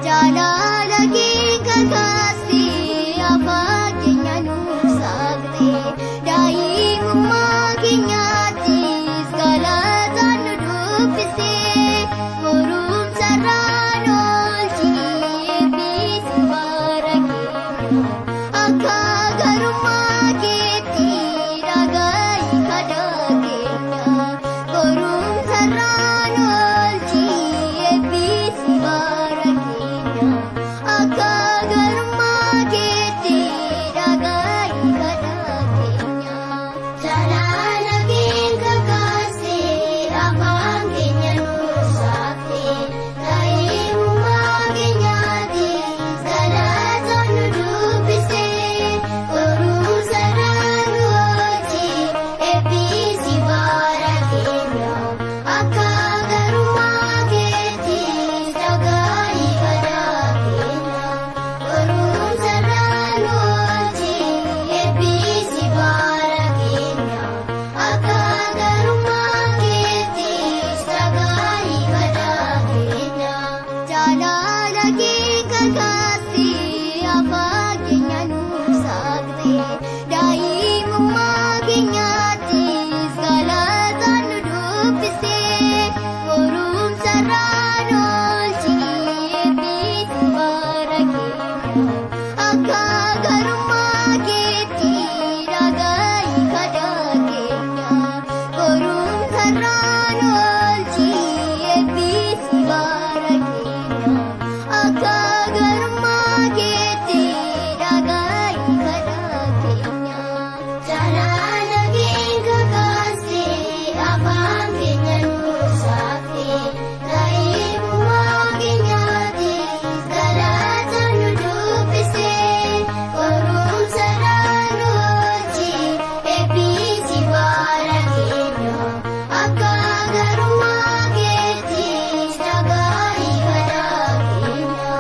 Jaalala kee kakaastee afaan keenya nuuf saaqxee, daa'imummaa keenyattis galataan nu dubbistee, qorumsa irraan oolchii eebbisi bara keenya. Akka garummaa keetti dhagahi kadhaa keenya. Qorumsa irraan oolchii eebbisi bara keenya. Akka garummaa keetti dhagahi kadhaa keenya. Jaalala kee kakaastee afaan keenya nuuf saaqxee, daa'imummaa keenyattis galataan nu dubbistee, qorumsa irraan nu oolchii eebbisi bara keenya. Akka garummaa keettis dhagahi kadhaa keenya. Qorumsa irraan nu oolchii eebbisi bara keenya. Akka garummaa keettis dhagahi kadhaa keenya. Jaalala kee kakaastee afaan keenya nuuf saaqxee, daa'imummaa keenyattis galataan nu dubbistee, qorumsa irraan oolchii eebbisi bara keenya. Akka garummaa keetti dhagahi kadhaa keenya. Qorumsa irraan oolchii eebbisi bara keenya. Akka garummaa keetti dhagahi kadhaa keenya. Jaalala kee kakaastee afaan keenya nuuf saaqxee, daa'imummaa keenyattis galataan nu dubbistee, qorumsa irraan nu oolchii eebbisi bara keenya. Akka garummaa keettis dhagahi kadhaa keenya.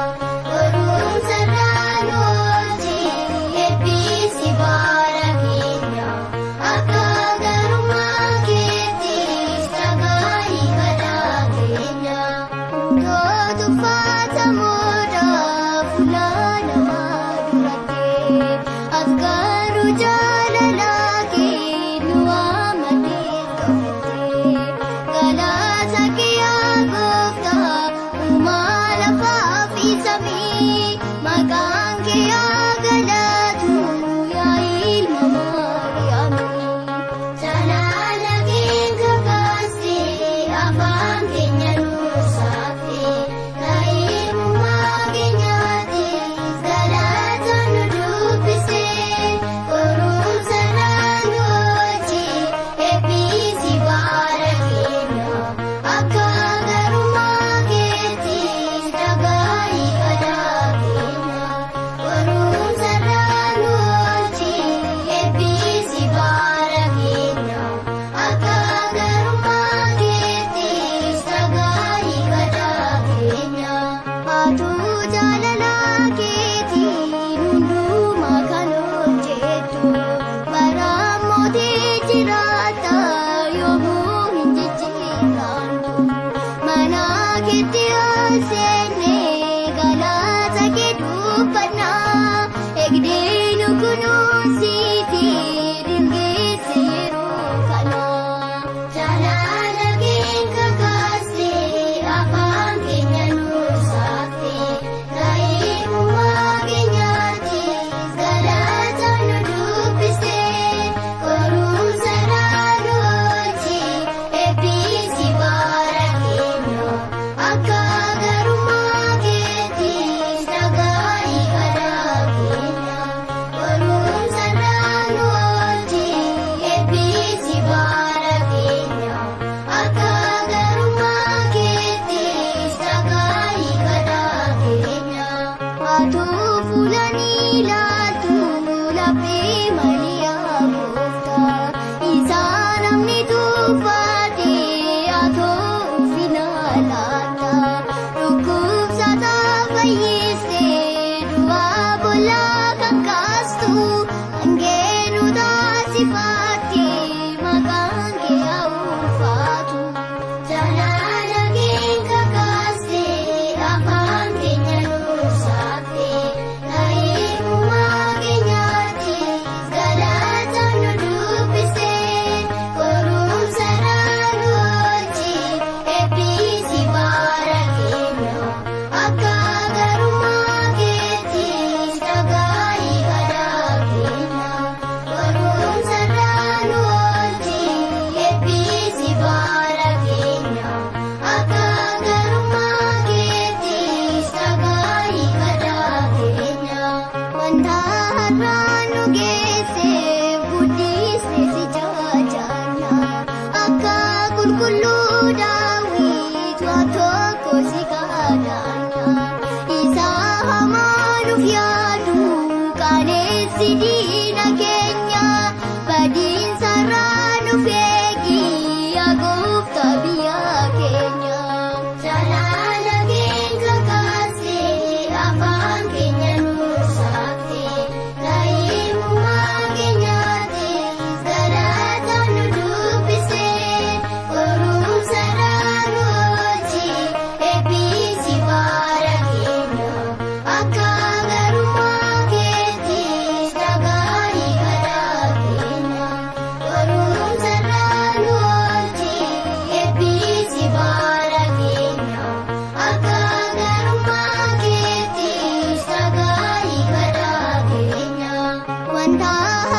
Qorumsa irraan nu oolchii eebbisi bara keenya. Akka garummaa keettis dhagahi kadhaa keenya. Tootu uffatamuudha fuula namaa duratti, ati garuu jaalala kee nu waammatee dhufte. Galata kee yaa gooftaa uumaa lafaa fi samii, maqaan kee haa galatu yaa ilma Maariyaamii. Jaalala kee kakaastee afaan keenya nuuf saaqxee, daa'imummaa keenyattis galataan nu dubbistee, qorumsa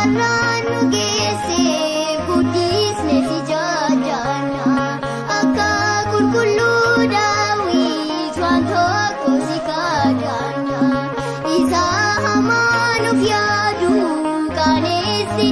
Har'aan nu geesse guddisne si jaajanna. Akka qulqulluu daawit waan tokko si kadhanna. Isa hamaa nuuf yaadu qaanessi.